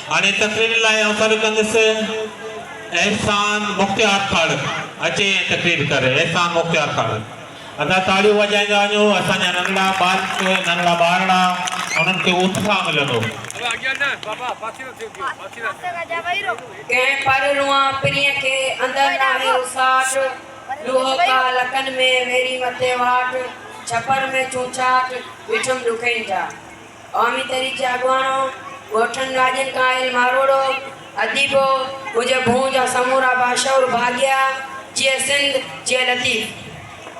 هاڻي تقرير لاء آئون سڏ ڪندس احسان مختيار کاڙڪ اچي ۽ تقرير ڪري احسان مختيار کاڙڪ ادا تاڙيون وڄائيندا وڃو اسان جا ننڍڙا ٻالڪ ننڍڙا ٻارڙا انهن کي اتساهه ملندو. ڪنهن پر روئان پرينء کي، اندر ناهي اساٽ، لوهه ڪا لڪن ۾، ويري مٿي واٽ، ڇپر ۾ چونچاٽ، ويٺم ڏکئين جا. عوامي تحريڪ جا اڳواڻو، ڳوٺن راڄن کان آيل ماروئڙو، اديبو، منهنجي ڀونء جا سمورا باشعور ڀاڳيا، جيئي سنڌ، جيئي لطيف.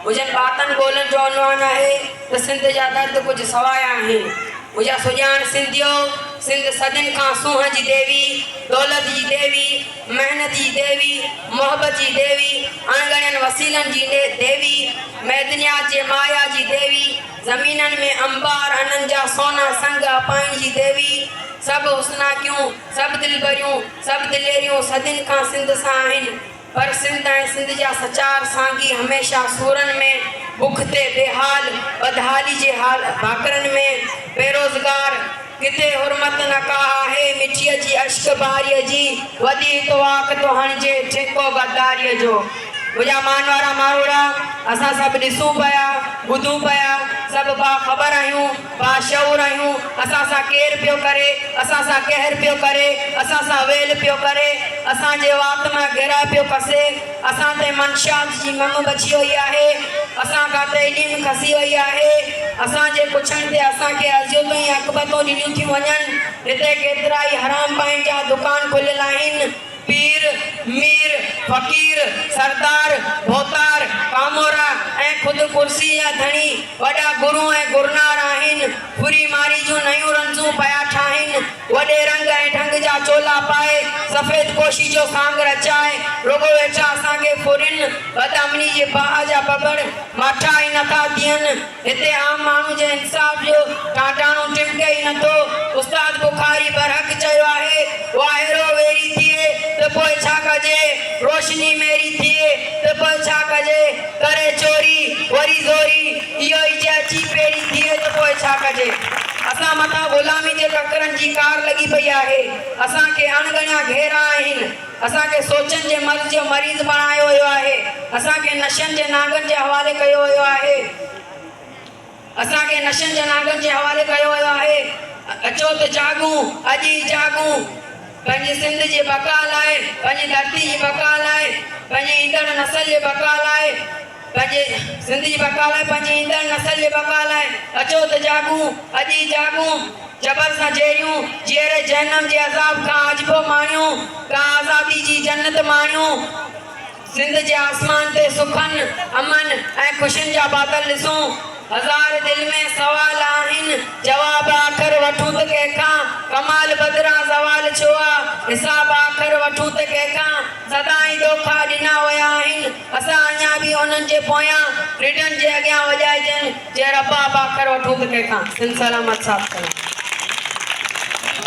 منهنجن ٻاتن ٻولن جو عنوان آهي ته سنڌ جا درد ڪجهه سوايا آهن. منهنجا سڄاڻ سنڌيو، سنڌ صدين کان سونهن جي ديوي، دولت جي ديوي، محنت جي ديوي، محبت جي ديوي، اڻڳڻين وسيلن جي ديوي، معدنيات جي مايا جي ديوي، زمينن ۾ انبار انن جا سونا سنگ اپائڻ جي ديوي، سڀ حسناڪيون، سڀ دلبريون، سڀ دليريون صدين کان سنڌ سان آهن. پر سنڌ ۽ سنڌ جا سچار سانگي هميشه سورن ۾، بک تي بيحال، بدحالي جي حال ڀاڪرن ۾، بيروزگار، ڪٿي حرمت نه ڪا آهي مٺيء جي اشڪ باريء جي، وڌي هت واڪ ٿو هڻجي ٺيڪو غداريء جو. منهنجا مان وارا ماروئڙا، اسان سڀ ڏسون پيا، ٻڌون پيا، سڀ باخبر آهيون، باشعور آهيون، اسان سان ڪير پيو ڪري، اسان سان قهر پيو ڪري، اسان سان ويل پيو ڪري، اسان جي وات مان گرهه پيو کسي، اسان تي منشيات جي مم بڇي وئي آهي، اسان کان تعليم کسي وئي آهي، اسان جي پڇڻ تي اسان کي اذيتون ۽ عقبتون ڏنيون ٿيون وڃن، هتي ڪيترائي حرام پائڻ جا دڪان کليل آهن. پير، مير، فقير، سردار، ڀوتار، ڪامورا ۽ خود ڪرسي جا ڌڻي وڏا گرو ۽ گرنار آهن. ڦري ماري جون نيون رمزون پيا ٺاهين. وڏي رنگ ۽ ڍنگ جا چولا پائي، سفيد پوشي جو سانگ رچائي، رڳو ويٺا اسان کي ڦرين. بدامني جي باهه جا ڀڀڙ ماٺا ئي نٿا ٿين. هتي عام ماڻهو جي انصاف جو ٽانٽاڻو ٽمڪي ئي نٿو. استاد بخاري برحق چيو آهي، واهيرو ويري ٿئي ته پوء ڇا ڪجي، روشني ميري ٿئي ته پوء ڇا ڪجي، ڪري چوري وري زوري، اهو ئي جي اچي پيري ٿئي ته پوء ڇا ڪجي. اسان مٿان غلامي جي ڪڪرن جي ڪار لڳي پئي آهي. اسان کي اڻ ڳڻيا گهيرا آهن. اسان کي سوچن جي مرض جو مريض بڻايو ويو آهي، اسان کي نشن جي نانگن جي حوالي ڪيو ويو آهي، اسان کي نشن جي نانگن جي حوالي ڪيو ويو آهي، اچو ته جاڳون، اڄ ئي جاڳون، پنهنجي سنڌ جي بقا لاء، پنهنجي ڌرتي جي بقا لاء، پنهنجي ايندڙ نسل جي بقا لاء. پنهنجي سنڌ جي بقا لاء پنهنجي ايندڙ نسل جي بقا لاء اچو ته جاڳون اڄ ئي جاڳون جبر سان جهيڙيون جيئري جهنم جي عذاب کان آجپو ماڻيون ڪا آزادي جي جنت ماڻيون سنڌ جي آسمان تي سکن امن ۽ خوشين جا بادل ڏسون هزار دل ۾ سوال آهن جواب آخر وٺون ته ڪنهن کان ڪمال بدران زوال ڇو آ حساب آخر وٺون ته ڪنهن کان سدائين دوکا ڏنا ويا آهن اسان اڃا به انهن جي پويان رڍن جي اڳيان وڄائجن جي رباب آخر وٺون ته ڪنهن کان. سنڌ سلامت ساٿ سلام.